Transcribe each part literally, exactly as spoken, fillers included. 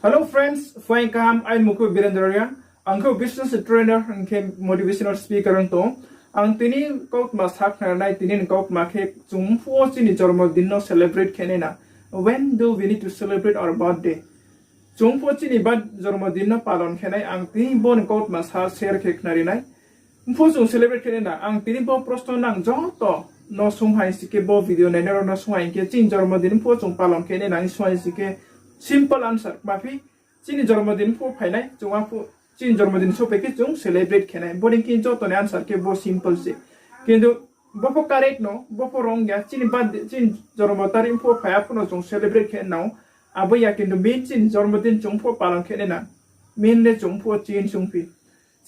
Hello friends, phuaing kaham, aini mung khe Birendra Reang, ang khe business trainer, ang khe motivational speaker ong tong. Ang tini kautma sakhnari nai, tini ni kautma khe chung mphuh wo chini jormo din no celebrate khe nai na. When do we need to celebrate our birthday? Chung mphuh wo chini ba jormo din no palon khe nai, ang tini bo ni kautma sa share khe khnari nai. Mphuh chung celebrate khe nai na, ang tini bo proshno nang joto no sung hai si khe, bo video nainai rao no sung hai khe, chini jormo din mphuh chung palon khe nai na, sung hai si khe simple answer. Maphi, chini jormo din mphuh phai nai, chung mphuh chini jormo din sophai khe chung celebrate khe nai. Bodei khe joto ni answer khe bo simple se. Kintu bo pho correct no, bo pho wrong ya, chini ba, chini jormo tarik mphuh phai aphuh no chung celebrate khe nai. Abo ya, kintu main chini jormo din chung mphuh palon khe nai na. Main le chung mphuh change ong phi.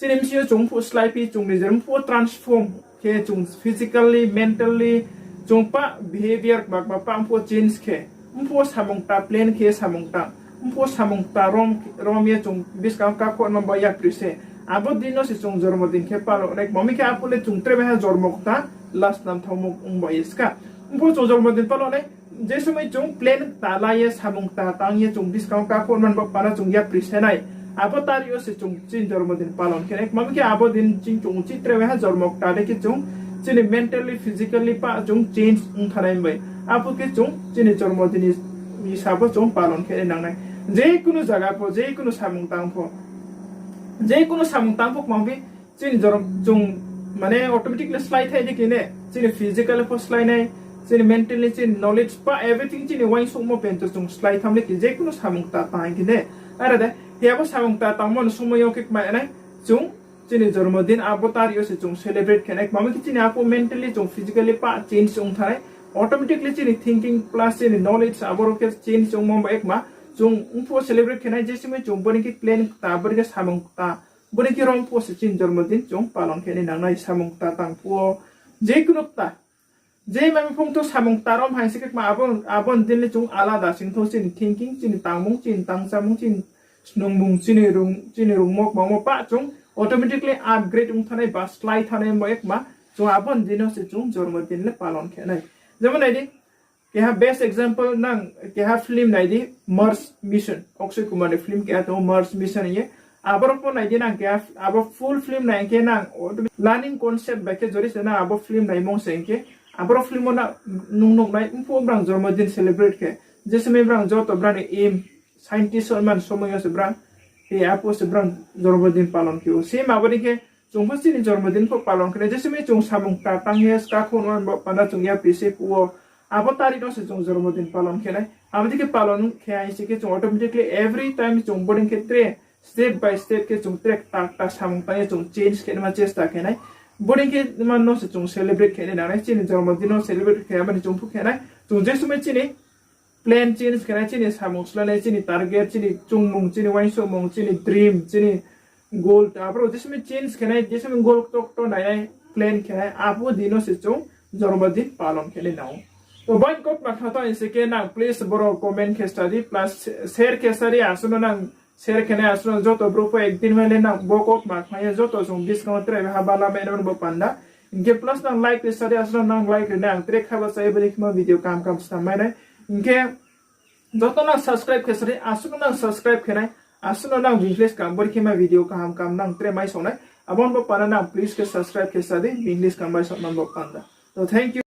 Chini bsing yo chung mphuh slái phi, chung nijer mphuh transform khe, chung physically, mentally, chung pa behavior kma kma pa mphuh change khe, mphuh samung ta plan khe samung ta, mphuh samung ta rom, rom ye chung buskang wo kakhouhma ba yapri se. Abo din no se chung jormo din khe palon nai, mami khe aphuh le chung tre baiha jormo kta last namthaomo ong ba ye ska. Mphuh chung jormo din palon nai, je somoi chung plan kta la ye, samung kta tang ye, chung buskang wo kakhouhma ba pana chung yapri se nai. Abo tarik yo se chung chini jormo din palon khe nai. Mami khe abo din ching chung uchih tre baiha jormo kta dei khe chung chini mentally, physically pa chung change ong thanai bai. Aphuh khe chung chini jormo din ni hisab wo chung palon khe nai nang nai. Je kunu zaga pho, je kunu samung tang pho, je kunu samung tang pho, mami chini jormo chung, mane, automatically slái thai di khe ne, chini physical pho slái nai, chini mentally, chini knowledge pa everything chini uaingsouhmo pento chung slái tham le khe, je kunu samung kta tang khe ne. Are de, hi abo samung kta tangmo ni somoi yo khe kma nai, chung chini jormo din abo tarik yo se chung celebrate khe nai, mami khe chini aphuh mentally chung physically pa change ong thanai, automatically chini thinking plus chini knowledge aboro khe change ongmo ba ekma, chung mphuh celebrate khe nai, je somoi chung bodei khe plan kta, bodei khe samung kta, bodei khe rom phuh wo se chini jormo din chung palon khe nai nang nai, samung kta tang phuh wo, je kunu kta, je mami phung to samung kta rom hai se khe kma, abo, abo ni din le chung alada sing thou, chini thinking, chini tangmung, chini tangchamung, chini snungmung, chini rung, chini rungmo kmamo pa chung automatically upgrade ong thanai ba slái thanai mo ekma, chung abo ni din no se chung jormo din le palon khe nai. Jemon nai di, keha best example nang, keha film nai di, Mars Mission, Akshay Kumar ni film keha tong ou Mars Mission hing ye. Aboro pho nai di nang, keha abo full film nai hing khe nang, learning concept bai khe jori se nang abo film naimo se hing khe, aboro film wo na, nung nuhnai, mphuh brang jormo din celebrate khe, je somoi brang joto brang ni aim, scientist ongman somoi yo se brang, e aphuh se brang jormo din palon khe ou. Same abo dei khe, chung pho chini jormo din pho palon khe nai, je somoi chung samung kta tang ye, kakhouhma ba pana chung yapri se phuh wo, abo tarik no se chung jormo din palon khe nai. Abo dei khe palon khe hai se khe chung automatically every time chung bodei khe tre step by step khe chung tre kta kta samung tang ye chung change khe naima chesta khe nai. Bodei khe ma no se chung celebrate khe nai nang nai, chini jormo din no celebrate khe abani chung phuh khe nai. Chung je somoi chini plan change khe nai, chini samung slái nai, chini target, chini chungmung, chini uaingsouhmung, chini dream, chini goal, aboro je somoi change khe nai, je somoi goal kto kto nai nai, plan khe nai, abo din no se chung jormo din palon khe nai nang ou. To bo ni kautma kha tong hing se khe nang please boro comment khe sa di, plus share khe sa di, asuh no nang share khe nai, asuh no joto brouh pho ek din mai le nang bo kautma khnai ye joto chung buskang wo tre baiha bala mai nai bo panda. Hing khe plus nang like ri sa di, asuh no nang like ri nai, ang tre kha ba sa ye bodei khe ma video kaham kaham snam mai nai. Hing khe joto nang subscribe khe sa di, asuh no nang subscribe khe nai, asuh no nang business kaham bodei khe ma video kaham kaham nang tre mai song nai. Abo ni bo pana nang please khe subscribe khe sa di, business kaham mai song nang bo panda. To thank you.